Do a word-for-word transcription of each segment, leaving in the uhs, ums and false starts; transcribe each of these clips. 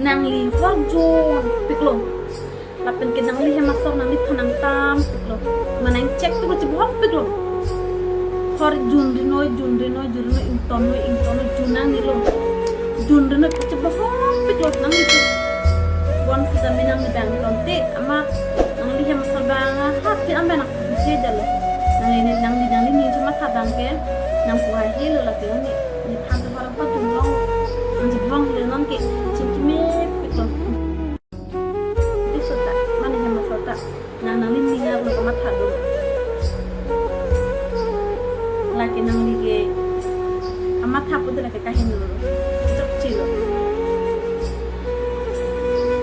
Nangli hor junpiklo. Lapen ke nangli hem asor nangliphan nangtampiklo. Mane nang check tu chibhongpiklo. Hor junri noi, junri noi, junri noi, ington noi, ington noi, jun nangnelo. Junri noi chibhongpiklo nangli tu. Bonsitame nangli bang tonte, amat nangli hem asor bang, ha, pin amat nang pise jalo. Nangli, nangli, nangli ning chomatha abang ke, nang pu haihelo lake ne. Nephan tu hor apot junlong, nang chibhongle non ke, chingkimepiklo. Piso ta, mane hem asor ta, nang nangli ning arlo kamatha do. Lake nangli ke kamatha pute lake kaheno lo. Chokchelo.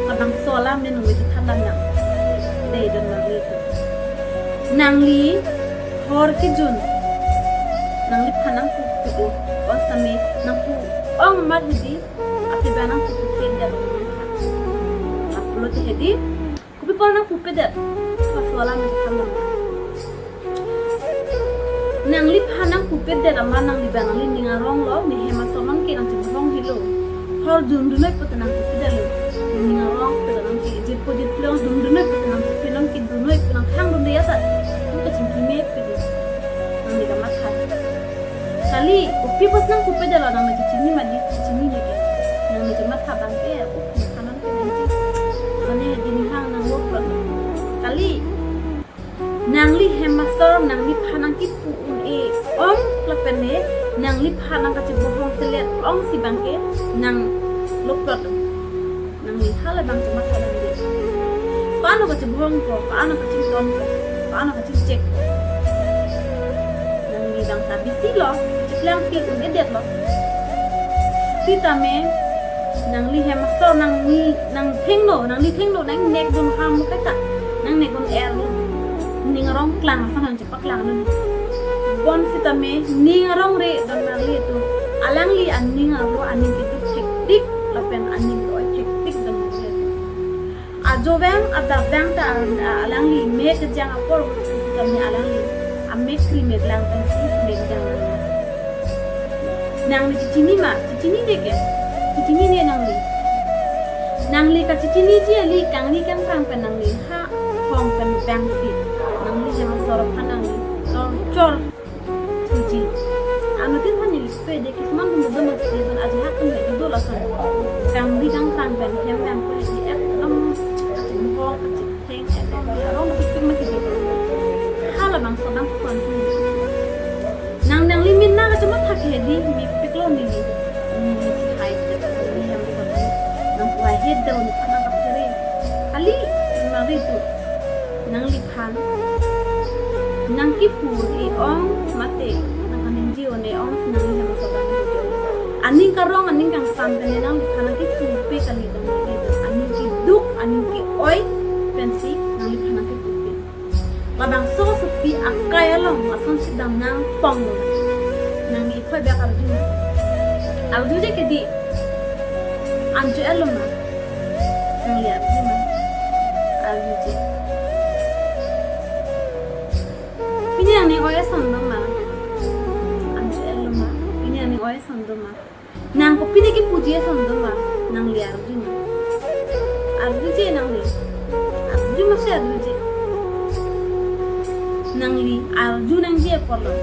Labangso alam ne nung than dam nang. Dei don nangli tu. Nangli hor kejun. Nangliphan nangpu pu. Bonsitame nangpu ong amat hedi. Aphi abang nangpu pu pen dia. Aplo te hedi. Kopi apot nangpupedet? Laso alam ne than dam nang. Nangliphan nangpupedet amat nangli bang nangli ning arong lo, ne hem asor non ke nang chibhonghelo. Hor junri noi pute nangpupedetlo. Ning arong pute nang ke jirpo jirpo junri noi pute nangpupe non ke dun noi pute nang khang dun de ya ta. Nang kachingkimepik. Nangli kamatha. Kali, kopi apot nangpupedetlo nang ne chini mati, chini ne ke. Nang ne chomatha abang ke, uh, nang kanon ke nanti. Mane hedi ning hang nang work lo. Kali, nangli hem asor nangliphan nangkipu un-e ong lapen ne, nangliphan nang kachibohong selet ongsi abang ke, nang loplo. Nangli halabang chomatha dam de. Ko-an kachibhong ko, ko-an kachington ko, ko-an kachingchek ko. Nangli bang sa bisi lo, chiklang pi un-edetlo. Sitame, nangli hem asor nangli, nang thengno, nangli thengno, nang nek dun ham mo kaita, nang nek dun er lo. Ning arong klang asor nang paklang nun. Bonsitame ning arong re don nangli tu. Alangli aning arlo aning keduk thektik lapen aning ke-oi thektik don nangli tu. Ajo vang adap vang ta al-, alangli me kejang apor sitame alangli amek kri me lang pensi me kejang lang. Nangli chini ma, chini de ke, chini ne nangli. Nangli kachichiniji kali kangni kangkrang pen nangli ha hong pen bangsi. Nangli hem asor aphan nangli torture thuji. Anuttin aphan neli pe de kisman dun dun mati dun aji hak pen dun lason. Kangni kangkrang pen hem bang ko di ekdom kachibhong kachitheng ekdom arong kachitheng mati di. Halabangso dam kon si. Nang nangli min nang kachomatha ke hedi mepiklo neli. Neli si hai te neli hem asor. Nang pu haihe dam nang kaphere. Kali, nangli tu. Nangliphan nangkipu un-e ong mate nang kaningje un-e ong si nangli hem asor dam. Aning karong aning kangsam pen nangliphan nangkipupe kali dam. Aning keduk aning ke-oi pensi nangliphan nangkipupe. Labangso sopi akai along asonsi dam nangpong lo. Nangli iphoi bak arju ma? Arjuje ke di. An cho-et lo ma? Nangli arju ma? Arjuje. Pini nangning oi ason do ma? An cho-et lo ma? Pini nangning oi ason do ma? Nang kopine kipuji ason do ma? Nangli arju ma? Arjuje nangli. Arju ma si arjuje. Nangli arju nangji apotlo.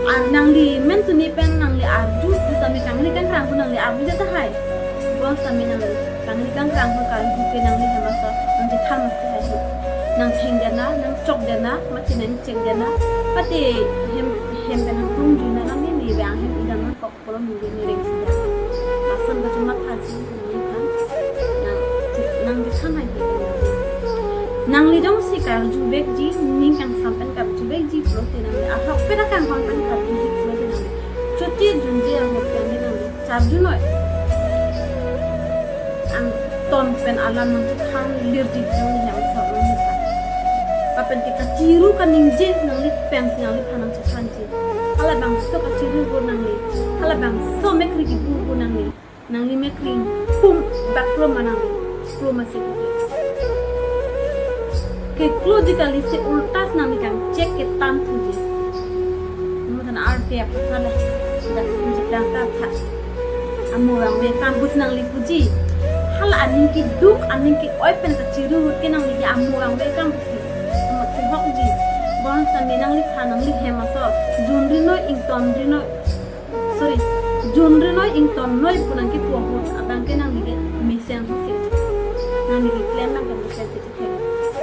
Ar nangli men tuni pen nangli arju, pusitame kangni kangkrang ko nangli arjuje tahai. Bonsitame nangli kangni kangkrang ko karju ke nangli hem asor nangchethan masi hai. Nang theng dena, nang chok dena, mati nang chek dena, mati hem, hem pen nang hung ju na nang ni ni bang hem idam nangkok. Kolom ningje ni reng sida. Lason kachomatha si nangphan. Nang, nangchethan hai ke. Nangli jongsi karjuvekji, ning kangsam pen karjuvekji pulote nangli. Ahok pen akang hon pen karjuji pulote nangli. Chotche junje ahok pen nangli. Charju noi. Angton pen alam nangchethan lirji nangli hem asor nangphan. Lapen ke kachiru kaningje nangli pensi nangliphan nangchethanji. Halabangso kachiru gur nangli. Halabangso mekri kibu gur nangli. Nangli mekri pum bak klo ma nangli. Klo ma si. Kekloji kali si ultas nangli kangchek ketan thuji. Muthan arte apa kala. Dak kunjik dang ta tha. Amo vangve akam pusi nangli puji. Hala aning keduk, aning ke-oi pen kachiru ahut ke nangli ke amo vangve akam pusi. Amat kehokji. Bonsitame nangliphan nangli hem asor junri noi, ingtonri noi. Sorry. Junri noi, ington noi pu nangkipu ahut abang ke nangli ke mesensi. Nangli ke klem nangkemesensi.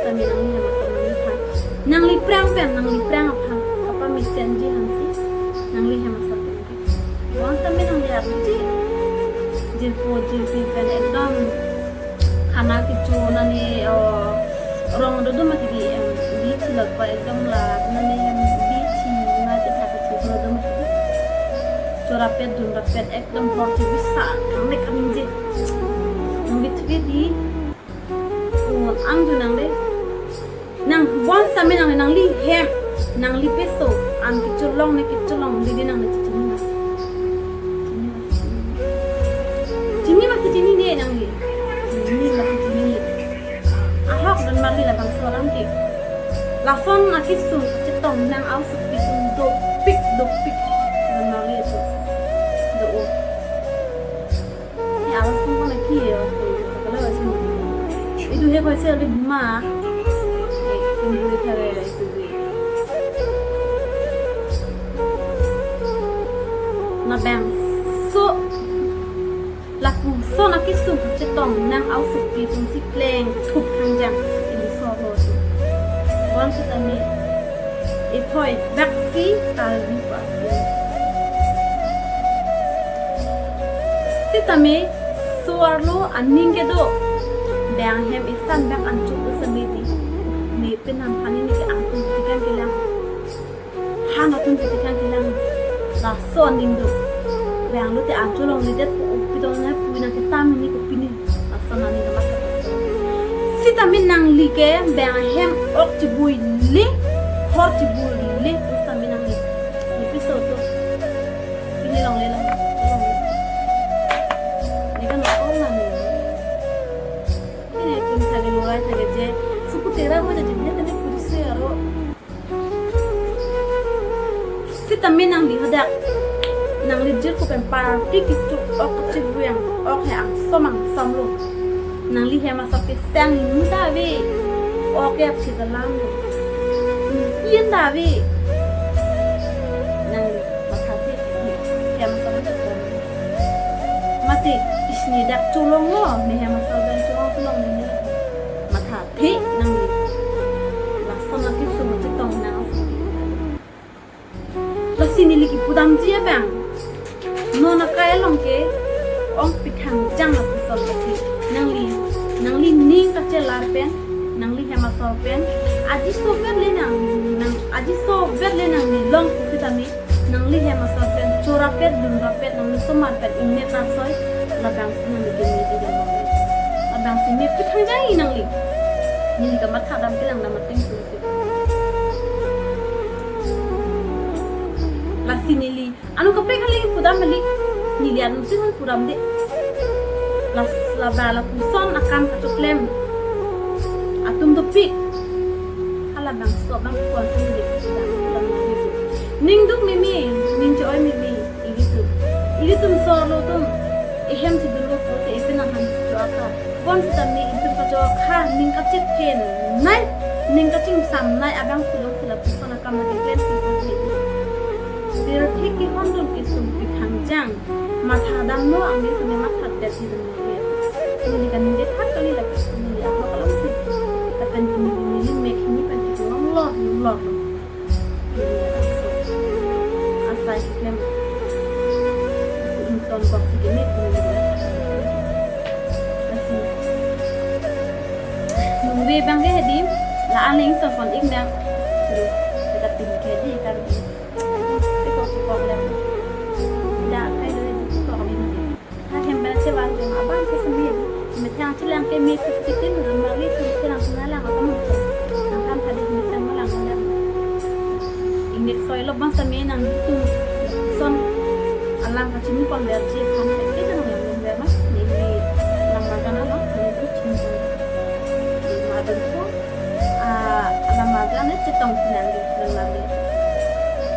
Tame nangli hem asor nangliphan. Nangli aphrang pen, nangli aphrang aphan kapamesenji aphansi nangli hem asor pen. Bonsitame nangli arjuji. Jirpo jirpi pen ekdom khana kecho nani, oh, rong dodo mati di, em, bithi lok pa ekdom la nani hem bithi nati thak kecho dodo mati di. Chorapet dunrapet ekdom hor chebisa kangnek kaningje. Nang bithubi di. Oh, ang ju nang de. Nang bonsitame nang, nangli hem, nangli peso, an kecholong ne kecholong, didi nangli chini ma. Chini ma si chinine nangli. Chini ma si chinine. Ahok don marli labangso alam ke. Lason akesung chetong nang ausuk pisung dopik dopik. Don marli itu. Do o. He alas kong kong lagi ya. Kalau sih. Itu he koi sih lebih mah. Eh, tunggu itu ya, itu. Labangso. Lapuson akesung chetong nang ausuk pisung si pleng thup thangjang ili solo. Bonsitame. Ephoi bak si talbi pa. Sitame so-arlo aning kedo. Bang hem isan bak anchot do sami di. Me penang pani ni ke antum tikan kelang. Han atum tikan kelang. Laso aning do. Bang lo te anchot longledet pu pidong na pu nangketam ni ko pini. Laso nani nama. Sitame nangli ke bang ahem ok chibuile, hor chibuile, sitame nangli. Ni piso to. Pini longle lang. Ni kan ok nani. Ini pun thage lurai thage je. Suku tera ho jadi dia tadi putus ya ro. Sitame nangli hadak. Nangli jirpo pen party kecho ok chibuyang ok he angsong angsong lo. Nangli hem asor ke sang muda ave. Ok ke aphi dalam lo. Yen da ave. Nangli matha the hem asor ke. Mati isni dak cholong lo, me hem asor pen cholong cholong ni. Matha the nangli. Lason lagi sumut chetong nang. Lasi neli kipudamji abang. Non akai along ke ong pithangjang lapuson lasi. Nangli, nangli ning kachelar pen, nangli hem asor pen. Aji sober le nang, nang aji sober le nangli long pusitame. Nangli hem asor pen, chorapet, dunrapet, nangli somar pen, ingnek rangsoi, labangsi nangli keme di dam. Labangsi me pithangjang nangli. Neli kamatha dam kelang dam ating tu. Lasi neli, anu kaprek kali pudam balik, neli anu sih pudam de. Las laba lapuson akam kachoklem. Atum dopik. Halabangso abang kuan sendiri. Ning duk mimi, ning choi mimi, ilitum. Ilitum sorlo atum. Ehem si dulu ko te epen ahan si choi aka. Bonsitame itum kachoi aka, ning kachethenei, ning kachingsam nei abang pudong sila puson akam na keklem si pudong. Pirthe kehondun kesung pithangjang. Matha damlo angni sene matha desi damlo. Neli kan neli thak kali lagi neli apa kalau sih. Katan neli neli mek ini kan kita lor lor. Neli asai kita. Ington box ini neli. Masih. Nunggu bang ke hadim. La aning telepon ik bang. Terus kita pin ke di kan. Iko si problem. Da kai do iko problem. Ha hem bela chewan jong abang ke semi. Methang chelang ke me ke sitin rumah ni tu chelang sena lang apa macam. Angkan tadi methang malang lang. Ingnek soi lo bang semi nang tu son alang kachini pon berji kan.